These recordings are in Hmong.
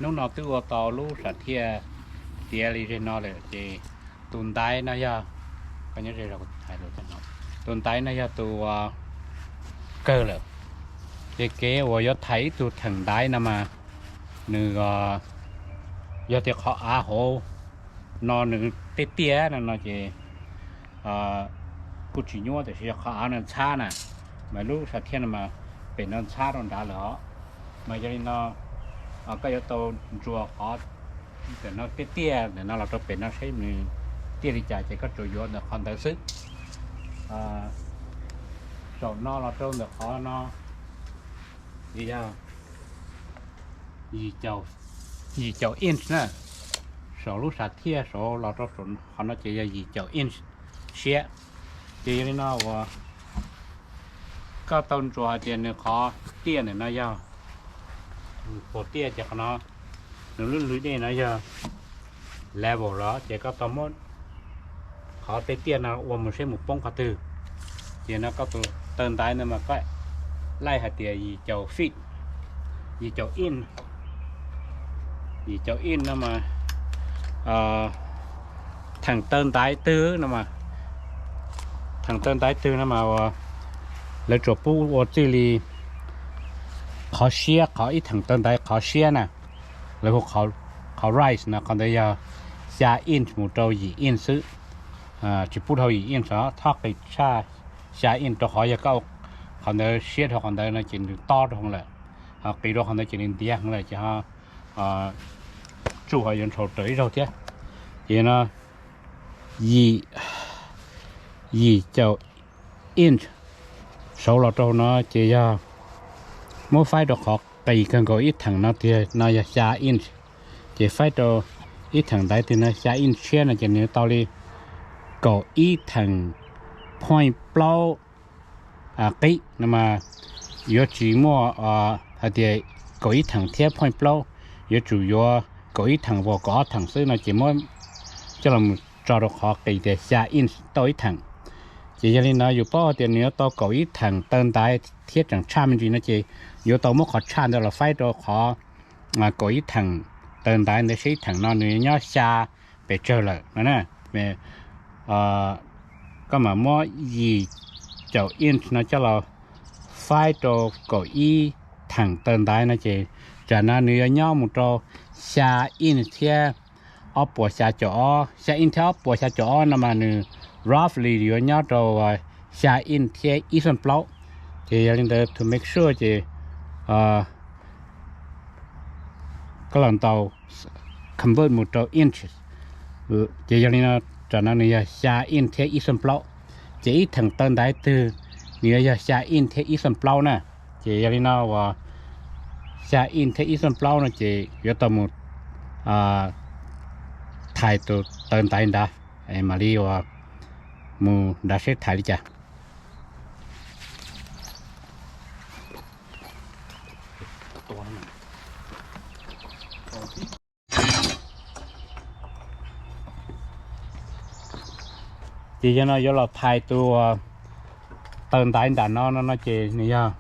Hnub no twb ua tau lub sam thiaj tiav li ze no lawm ces tus ntaiv no yog, tus ntaiv no yog tus kawg lawm. Ces kev uas yuav thaiv ib tug theem ntaiv no mas nws yog tias qhov av hauv no nws tiaj tiaj no no ces kuj tsis nyuaj, tiam sis yog qhov av no ntxhab na, mas lub sam thiaj no mas pem no ntxhab rau nrad lawm os. Mas yog li no koj yuav tau ntsuas qhov ntawm no tiaj tiaj ntawm no los rau pem no seb nws tiaj li cas ces koj tsuas yuav ntawm qhov ntawd xwb. Saum no los rau ntawm qhov no yog yim caum inch na, saum lub sam thiaj saud los rau saum qhov no ces yog yim caum inch siab. Ces yog li no uas koj tau ntsuas hais tias nws qhov tiaj ntawm no yog, nws puas tiaj ces qhov no nws lub lwg dej no yog level los ces koj tau muab qhov tej tiaj no ua mus seb mus poob qhov twg. Ces no koj tus taw ntaiv ntawd mas koj laij hais tias yim caum feet, yim caum inch, yim caum inch no mas theem taw ntaiv twg no mas, theem taw ntaiv twg no mas lawv tsuas pub ua txij li qhov siab, qhov ib theem taw ntaiv qhov siab na, lawv hu qhov rise no qhov ntawd yog xya inch mus rau yim inch xwb, tsis pub dhau yim inch os, txhob qis tshaj xya inch rau qhov yog koj qhov ntawd siab dhau qhov ntawd no ces nws tob rau heev lawm, ho qis rau qhov ntawd ces nws ntiav heev lawm ces ho tsuj ho yuav ntshaus raws ib zaug thiab. Ces no yim, yim caum inch saud los rau no ces yog muab faib rau qhov qis kawg nkaus ib theem no tiag no yog xya inch. Ces faib rau ib theem ntaiv twg no xya inch tshiab no ces nws tau li kaum ib theem point plaub qib no mas yuav tsis muaj hais tias kaum ib theem thiab point plaub, yuav tsum yuav kaum ib theem vos kaum ob theem xwb no ces muab coj los tso rau qhov qis tias xya inch tau ib theem. Ces yog li no yus paub hais tias nws yuav tau kaum ib theem taw ntaiv thiab tseem tshaj me ntsis no ces yuav tau muab qhov tshaj ntawd los faib rau qhov kaum ib theem taw ntaiv ntawd seb ib theem no nws nyob xya pes tsawg lawm no na. Koj mam muab yim caum inch no coj los faib rau kaum ib theem taw ntaiv no ces tsam no nws yuav nyob mus rau xya inch thiab ob puas xya caum ob, xya inch thiab ob puas xya caum ob no mas nws roughly yuav nyob rau xya inch thiab ib xuaj plaub. Ces yog li ntawd to make sure ces koj los ntaus convert mus rau inches. Ces yog li no, tam no nws yog xya inch thiab ib xuaj plaub. Ces ib theem taw ntaiv twg nws yuav yog xya inch thiab ib xuaj plaub na. Ces yog li no uas xya inch thiab ib xuaj plaub no ces yuav tau mus thais tus taw ntaiv nrad, mam li uas mus nrad seb thais li cas. Ces yog no yuav los thais tus taw ntaiv nram no no no ces nws yog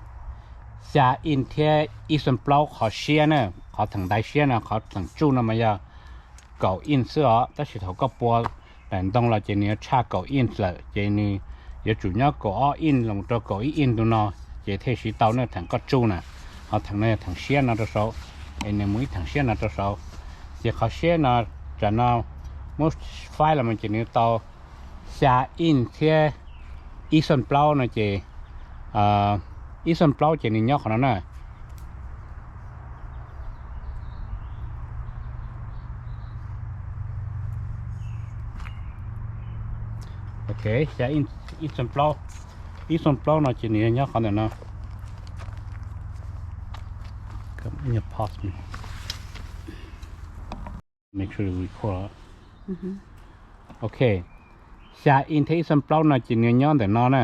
xya inch thiab ib xuaj plaub qhov siab na, qhov theem ntaiv siab no, qhov theem tsuj no mas yog kaum inch xwb os, tab sis thaum koj pua daim ntoo los ces nws yuav tshaj kaum inch lawm, ces nws yuav tsum nyob kaum ob inch los rau kaum ib inch tus no, ces thiaj siv tau na theem koj tsuj na. Ho theem no yog theem siab no rau saud, es nws mus ib theem siab no rau saud. Ces qhov siab no, tam no muab faib los ces nws tau xya inch thiab ib xuaj plaub no ces, ib xuaj plaub ces nws nyob qhov no na. Ok, xya inch, ib xuaj plaub, ib xuaj plaub no ces nws nyob qhov ntawm no. Ok, xya inch thiab ib xuaj plaub no ces nws nyob ntawm no na.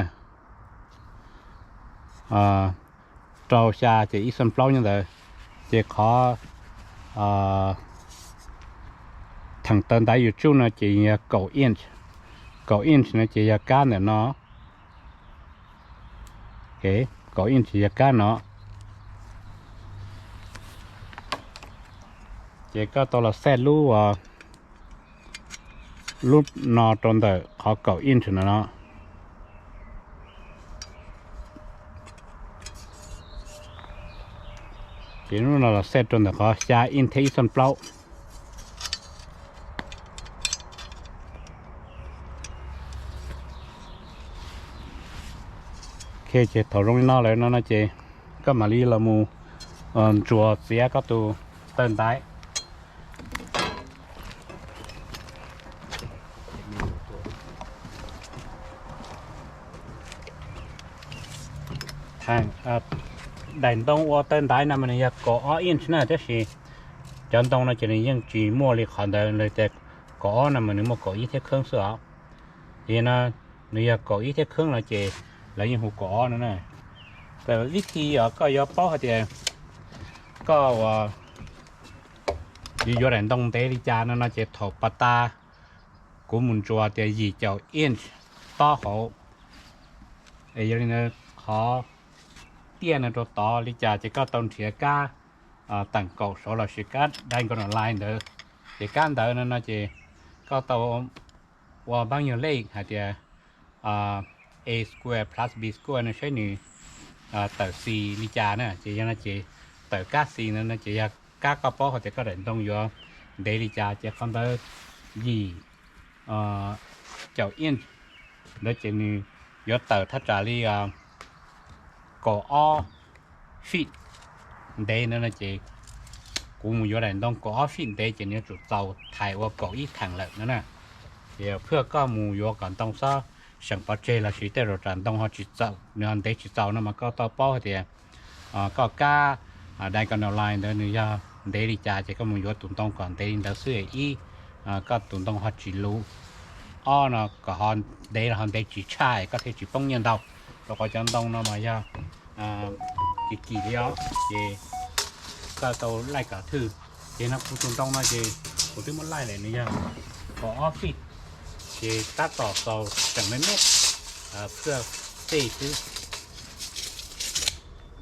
Rau xya ces ib xuaj plaub nyob ntawd, ces qhov theem taw ntaiv yus tsuj no ces yog kaum inch. Kaum inch no ces yog kab ntawm no. Kaum inch yog kab no. Ces koj tau los set lub, lub no rau ntawm qhov kaum inch no no. Ces lub no los set rau ntawm qhov xya inch thiab ib xooj plaub. Ok, ces thaum zoo li no lawm no no ces koj mam li los mus ntsuas txiav koj tus tawg ntaiv. Daim ntoo ua tawg ntaiv no mas nws yog kaum ob inch na, tab sis cov ntoo no ces nws yeej tsis muaj li qhov ntawd, lawv tias kaum ob no mas nws muaj kaum ib thiab kheeb xwb os. Ces no nws yog kaum ib thiab kheeb no ces lawv yeej hu kaum ob no na. Vib thi uas koj yuav paub hais tias koj uas yuav yuav daim ntoo ntev li cas no no ces thaum pas tas kuv mus ntsuas tias yim caum inch tob hauv, es yog li ntawd qhov tiaj no rau tod li cas ces koj tau nrhiav kab teem kaum saud lossis kab diagonal line ntawd. Ces kab ntawd no no ces koj tau ua npaab nyuag lej hais tias a square plus b square no saib nws tawm xis li cas na. Ces yog no ces tawm kab xis ntawd no ces yog kab koj paub hais tias koj daim ntoo yuav ntev li cas. Ces qhov ntawd yim caum inch ntawd ces nws yuav tawm thaj tsam li kaum ob feet ntev ntawd no ces kuv mus yuav daim ntoo kaum ob feet ntev ces nws yuav tsum txaus thaiv ua kaum ib theem lawm no na. Ces phaj koj mus yuav kom ntoo xob seem pov tseg lossis tej zaum tsam ntoo ho tsis txaus, nws ho ntev tsis txaus no mas koj tau paub hais tias koj kab diagonal line ntawd nws yog ntev li cas ces koj mus yuav tus ntoo kom ntev li ntawd xwb ib, koj tus ntoo ho tsis luv, ob no kom ho ntev los ho ntev tsis tshaj koj thiaj tsis poob nyiaj ntau. Rau qhov cov ntoo no mas yog kim kim li os, ces koj tau laij kom thwj. Ces no kuv tus ntoo no ces kuv twb muab laij lawm nws yog kaum ob feet, ces tab tom txaus tseem me me phaj xej xwb.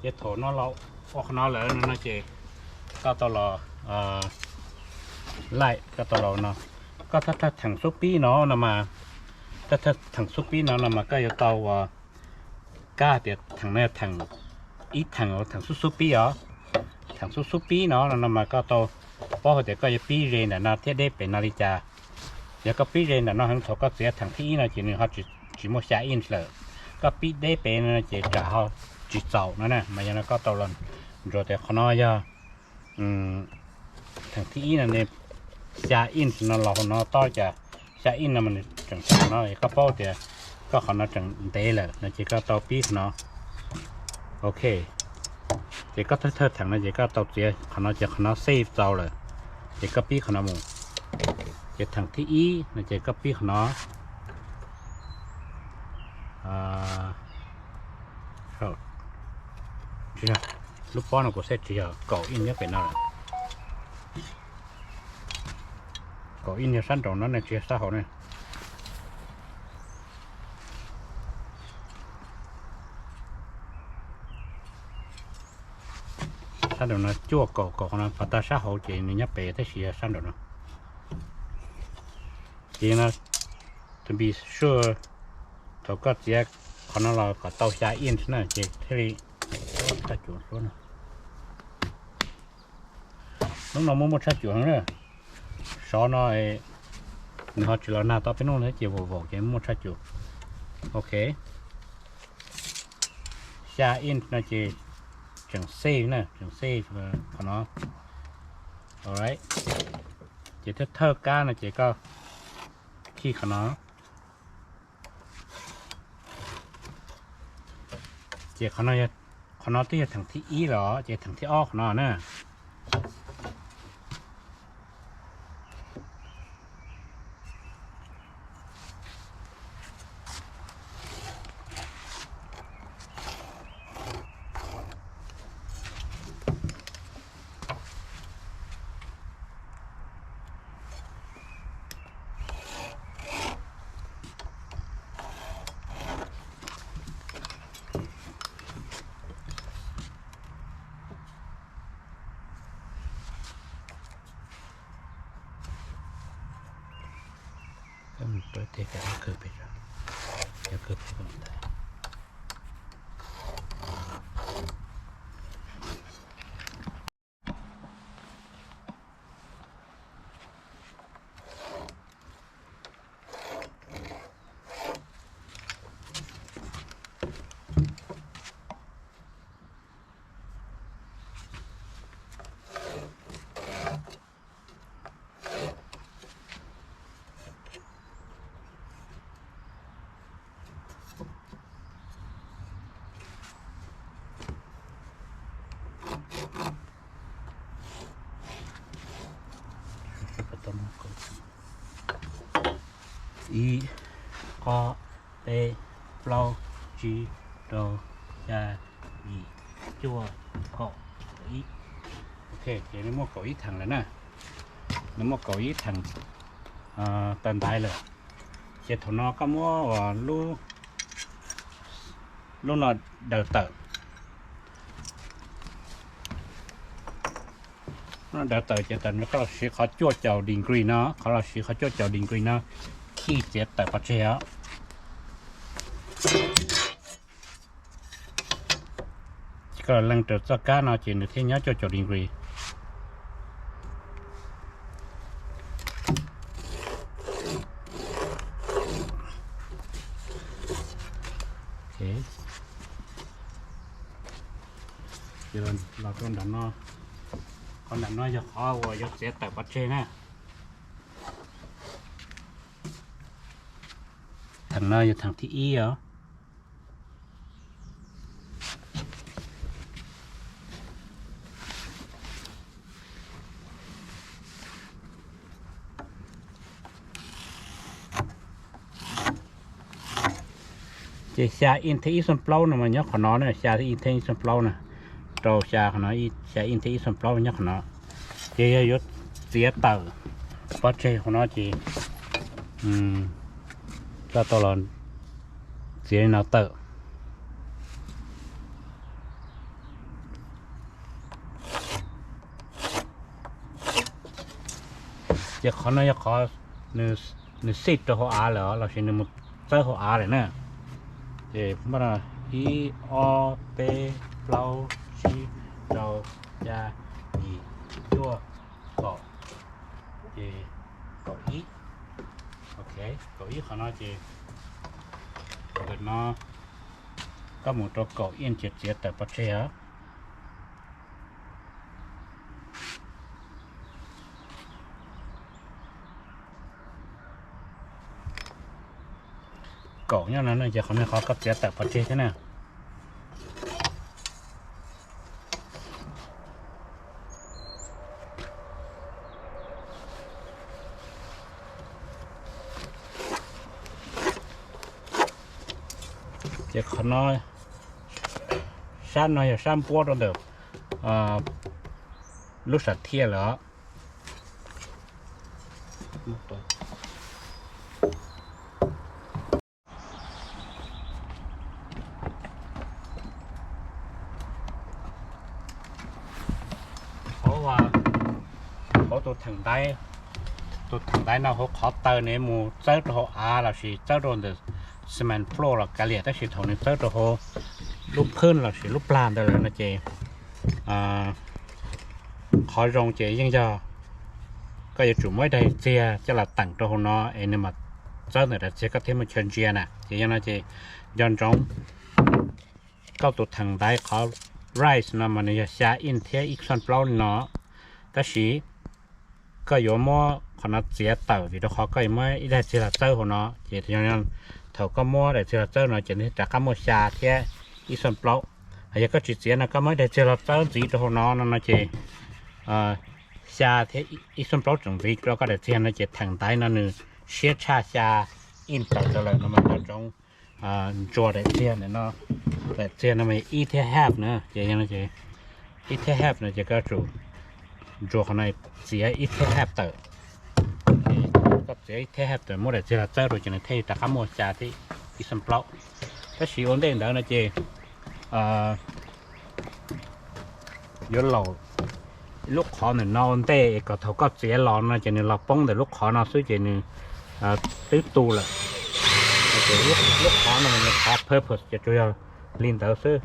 Ces thaum no los ua qhov no lawm no ces koj tau los laij, koj tau los no, koj thawj thawj theem xub pib no no mas, thawj thawj theem xub pib no no mas koj yuav tau ua kab tias theem no theem ib theem, theem xub xub pib os. Theem xub xub pib no no mas koj tau paub hais tias koj yuav pib ze ntawm no thiab deb pem no li cas. Yog koj pib ze ntawm no heev thaum koj txiav theem thib ib no ces nws ho tsis muaj xya inch lawm. Koj pib deb pem no ces tsam ho tsis txaus no na. Mas yog no koj tau los ntsuas tias qhov no yog theem thib ib no ne, xya inch no los hauv no tob cas xya inch no mas nws tseem xya no, koj paub tias koj qhov no tseem ntev lawm no ces koj tau pib qhov no. Ok, ces koj thawj thawj theem no ces koj tau txiav qhov no ces qhov no xej txaus lawm, ces koj pib qhov no mus. Ces theem thib ib no ces koj pib qhov no. Tsis yog, lub pob no kuv xej tsis yog, kaum inch nyob pem no lawm. Kaum inch yog sab nraum no ne, tsis yog sab hauv ne. Sab nraum no cuaj kaum, kaum qhov no pas tag sab hauv ces nws nyob pem tab sis yog sab nraum no. Ces no to be sure thaum koj txiav qhov no los kom tau xya inch na ces thiaj li tshaj cuam. Hnub no muaj muaj tshaj cuam heev na. Sov no nws ho tsis los nag tau peb hnub no ces vaum vaum ces muaj tshaj cuam. Ok, xya inch no ces tseem xej na, tseem xej qhov no. Alright, ces thawj thawj kab no ces koj khij qhov no. Ces qhov no twb yog theem thib ib los ces theem thib ob qhov no na. Thiab cov khw pem, cov khw pem ntawd. Ib, ob, peb, plaub, tsib, rau, xya, yim, cuaj, kaum, kaum ib. Ok, ces nws muaj kaum ib theem lawm na. Nws muaj kaum ib theem tawv ntaiv lawm. Ces thaum no koj muab lub, lub no daws tawm. Lub no daws tawm ces tawm no koj los siv qhov cuaj caum degree no, qhov los siv qhov cuaj caum degree no khij txiav tawm pov tseg os. Ces koj los leej raws txoj kab no ces nws thiaj nyob cuaj caum degree. Ces los rau nram no, qhov nram no yog qhov uas yuav txiav tawm pov tseg na. Theem no yog theem thib ib os. Ces xya inch thiab ib xuab plaub no mas nyob qhov no na, xya inch thiab ib xuab plaub na, rau xya qhov no, xya inch thiab ib xuab plaub nyob qhov no. Ces yog yuav txiav tawm pov tseg qhov no ces koj tau los txiav li no tawm. Ces qhov no yog qhov nws xij rau hauv av lawm lossis nws mus txawb hauv av lawm na. Ces ib, ob, peb, plaub, tsib, rau, xya, yim, cuaj, kaum, ces kaum ib. Ok, kaum ib qhov no ces ntawm no koj mus rau kaum inch ces txiav tawm pov tseg os. Kaum nyob no ces qhov no qhov koj txiav tawm pov tseg thiab na. Ces qhov no, sab no yog sab npuab rau ntawm lub sam thiaj lawm os. Hauv tus theem ntaiv, tus theem ntaiv no hauv qhov taw nws mus txawb rau hauv av lossis txawb rau ntawm cement floor los kav liam, tab sis thaum nws txawb rau hauv lub phwj lossis lub plag ntawd lawm no ces qhov zoo ces yeej yog koj yuav tsum muab ib daim txiag coj los teem rau hauv no es nws mam txawb ntawm daim txiag koj thiaj muaj chaw ntsia na. Ces yog no ces nco ntsoov, koj tus theem ntaiv qhov rise no mas nws yog xya inch thiab ib xuab plaub li no, tab sis koj yuav muab qhov no txiav tawm vim rau qhov koj yuav muab ib daim txiag los txawb hauv no, ces thaum koj muab daim txiag los txawb no ces nws rov qab muaj xya thiab ib xuab plaub. Yog koj tsis txiav no koj muab ib daim txiag los txawb ntxiv rau hauv no no no ces xya thiab ib xuab plaub tseem ntxiv rau koj daim txiag no ces theem ntaiv no nws siab tshaj xya inch tawm ntawd lawm no mas nco ntsoov ntsuas daim txiag no. Daim txiag no mas ib thiab half na, ces ib thiab half no ces koj tsum ntsuas qhov no txiav ib thiab half tawm. Koj txiav ib thiab half tawm muab daim txiag los txawb rau ces nws thiaj rov qab muaj xya thiab ib xuab plaub. Tab sis ua ntej ntawd no ces yuav laum lub qhov ntawm no ua ntej es kom thaum koj txiav los no ces nws los poob ntawm lub qhov no xwb ces nws Twb tu lawm. Ces lub qhov no nws qhov purpose ces tsuas yog li ntawd xwb.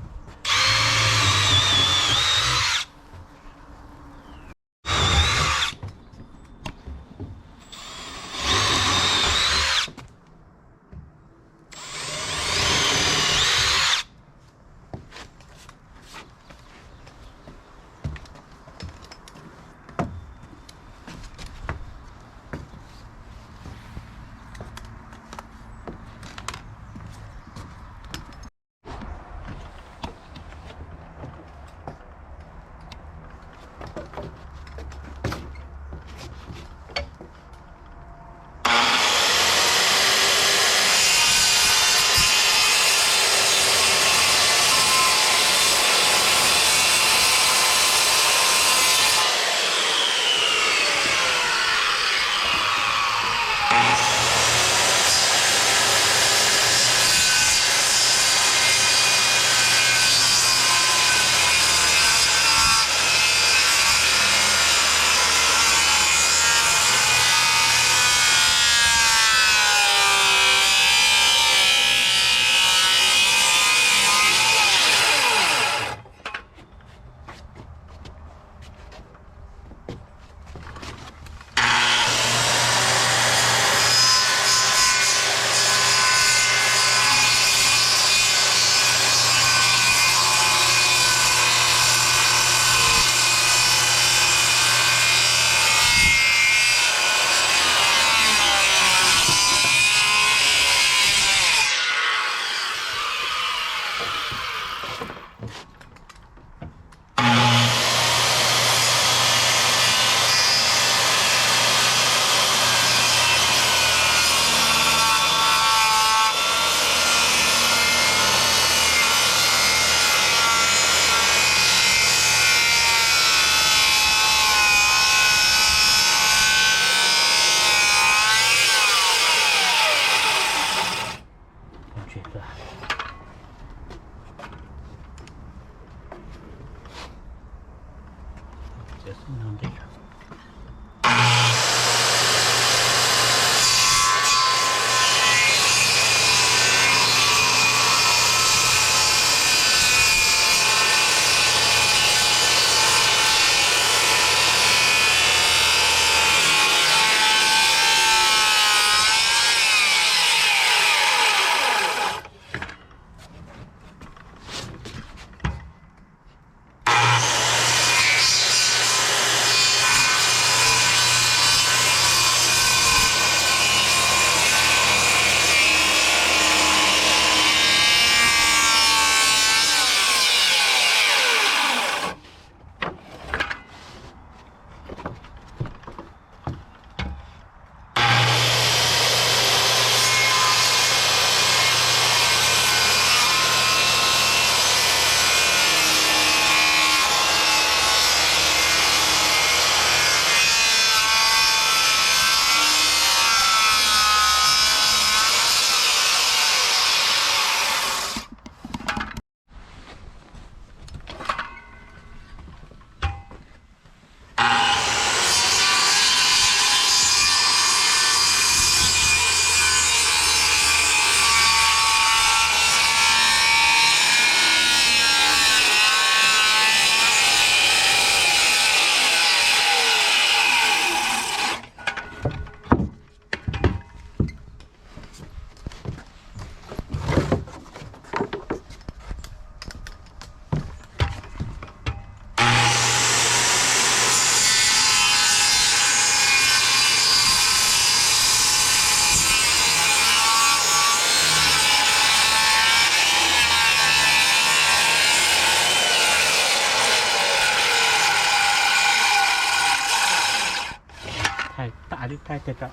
Thaij tas li thaij tej rau.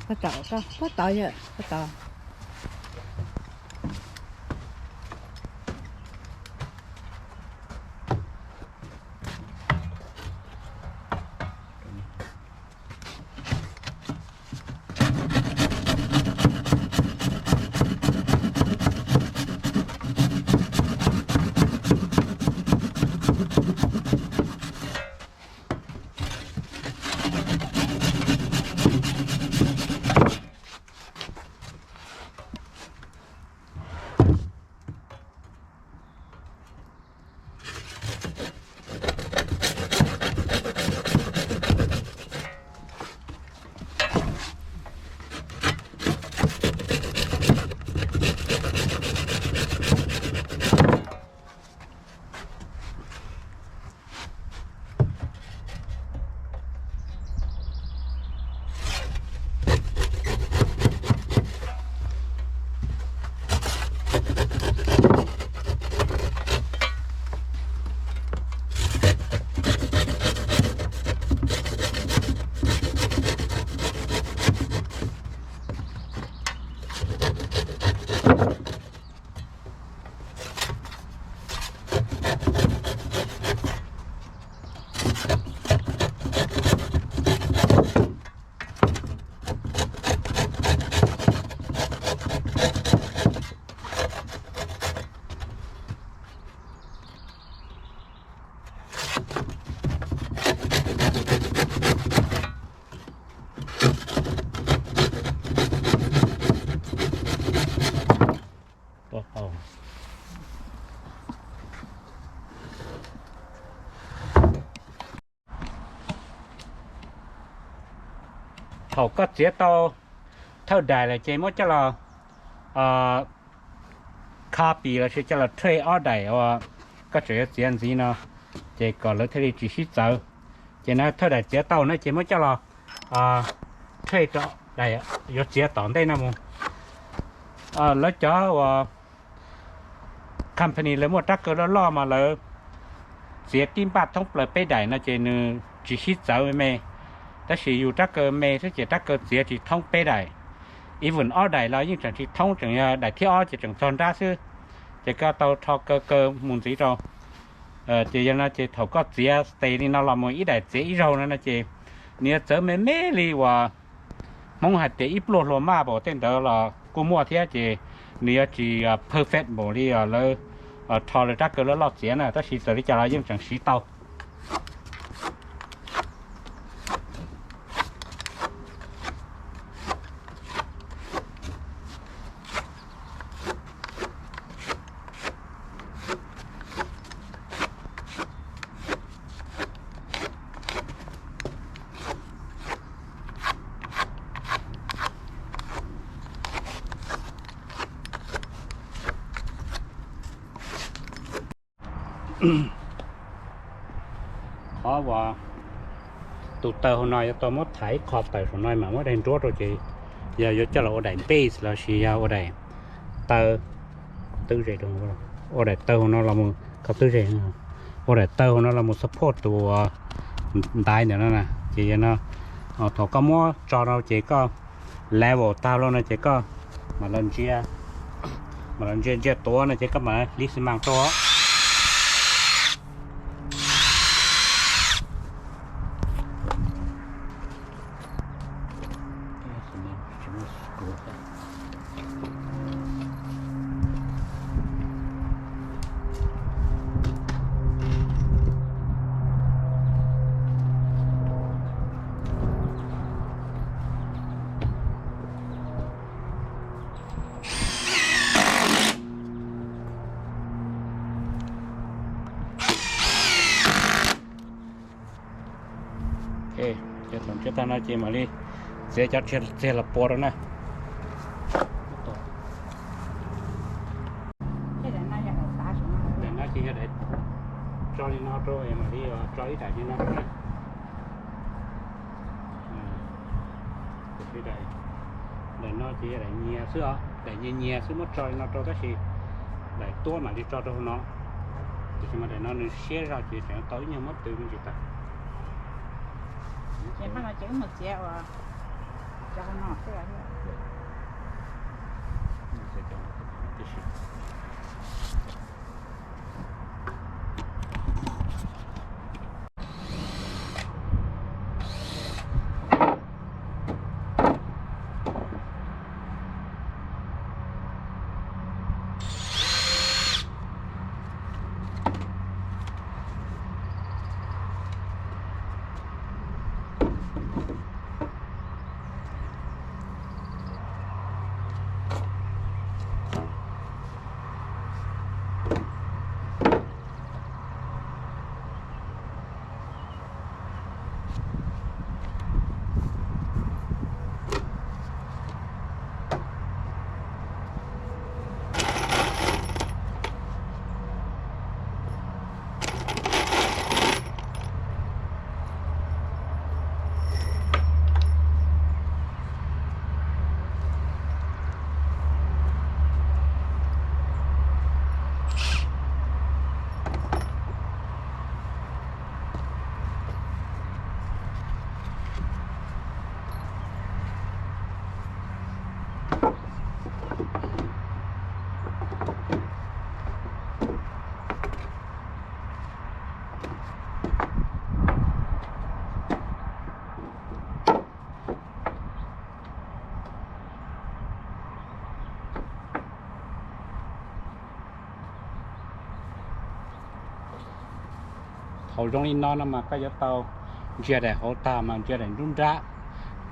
Pob tau, pob tau yog pob tau. Thaum koj txiav tau thawj daim lawm ces muab coj los copy lossis coj los trade ob daim uas koj tseem yuav txiav ntxiv no, ces kom lawv thiaj li tsis sib txawv. Ces no thawj daim txiav tau no ces muab coj los trade rau daim yuav txiav tom ntej no mus. Lawv cov uas company lawv muaj rab kaw loj loj mas lawv txiav tib npaj thoob plaws peb daim no ces nws tsis sib txawv me. Tab sis yus rab kaw me xwb ces rab kaw txiav tsis thoob peb daim. Even ob daim los yeej tseem tsis thoob, tseem yog daim thib ob ces tseem txog nrab xwb. Ces koj tau rho kaw kaw mus ntxiv rau. Ces yog no ces thaum koj txiav tes li no los mus ib daim txiav ib zaug no no ces nws yuav txawv me me li uas Hmoob hais tias ib pluag hlua maj, pam tej ntawd los kuj muaj thiab ces nws yuav tsis perfect npaum li lawv rho lawv rab kaw loj loj txiav na, tab sis txawm li cas los yeej tseem siv tau. Qhov uas tus taw hauv no yuav tau muab thaiv ib qho tawm saum no mas muab daim nruab rau ces yog yuav coj los ua daim base lossis yog ua daim taw twb ze, ua daim taw hauv no los mus kho twb ze, ua daim taw hauv no los mus support tus ntaiv ntawm no na. Ces yog no thaum koj muab tso rau ces koj level tag lawm no ces koj mam los ntsia, mam los ntsia ntsia tuav no ces koj mam li xi mas rau. Ces thaum ntsia tag no ces mam li txiav cov txiag los pua rau na. Daim no ces yog daim tso li no rau es mam li tso ib daim li no rau na. Daim no ces yog daim nyias xwb os, daim nyias nyias xwb muab tso li no rau tab sis daim tuab mam li tso rau hauv no. Tiam sis mas daim no nws siab zog ces tseem tau ib nyuag muab tw me ntsis tag. Ces no ces wb mus txiav uas cov hauv no xwb. Thaum zoo li no no mas koj yuav tau ntsia daim hauv tag mas ntsia daim nruab nrab,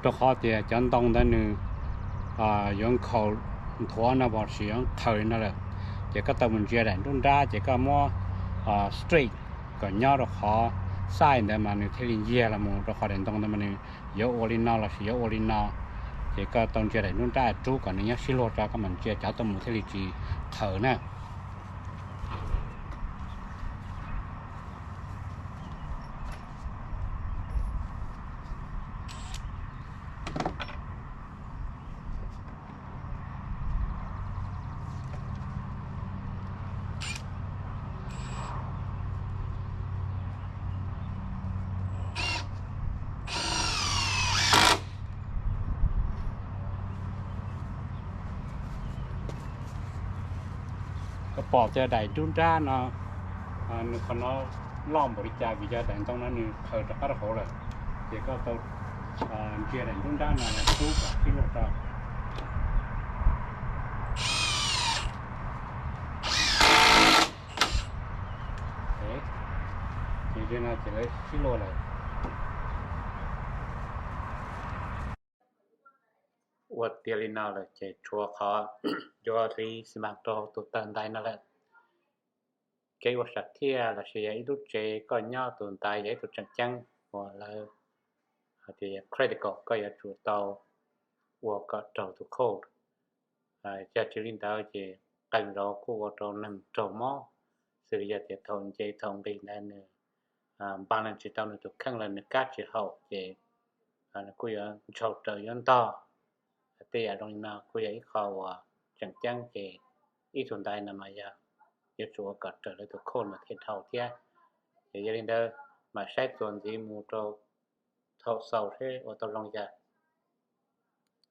rau qhov tias cov ntoo ntawd nws yuav nkhaus nthuav no los sis yuav qhaws li no lawm. Ces koj tau mus ntsia daim nruab nrab ces koj muab straight kom nyob rau qhov size ntawd mas nws thiaj li nyiag los mus, rau qhov daim ntoo ntawd mas nws yuav ua li no lossis yuav ua li no. Ces koj tau ntsia daim nruab nrab rub kom nws nyob sib luag rau koj mam ntsia cov tuaj mus thiaj li tsis qhawv na. Koj pom tias daim nruab nrab no nws qhov no loj npaum li cas vim yog daim ntoo no nws qhawv rov qab rau hauv lawm. Ces koj tau ntsia daim nruab nrab no los rub kom sib luag rau. Ces li no ces lawv sib luag lawm. Ua tiav li no lawm ces tshuav qhov yuav hliv xi mas rau tus taw ntais no lawm. Kev ua sam thiaj lossis yog ib lub tsev koj nyob tus ntais yog ib tug tseem ceeb uas lawv hais tias yog critical, koj yuav tsum tau ua kom raug tus code. Yog tsis li ntawd ces qee zaus kuj ua rau neeg raug mob, xws li yog tias thaum nce thaum nqis ntawd nws npas leej tsis tau nws tus kheej los nws kab tsis haum ces nws kuj yuav ntshaus raws yuav ntog. Tej yam zoo li no kuj yog ib qho uas tseem ceeb ces ib tug ntais no mas yog yuav tsum ua kom raws lawv tus code mas thiaj dhau thiab. Ces yog li ntawd mam saib txuas ntxiv mus rau thaum xaus seb ua tau zoo yam.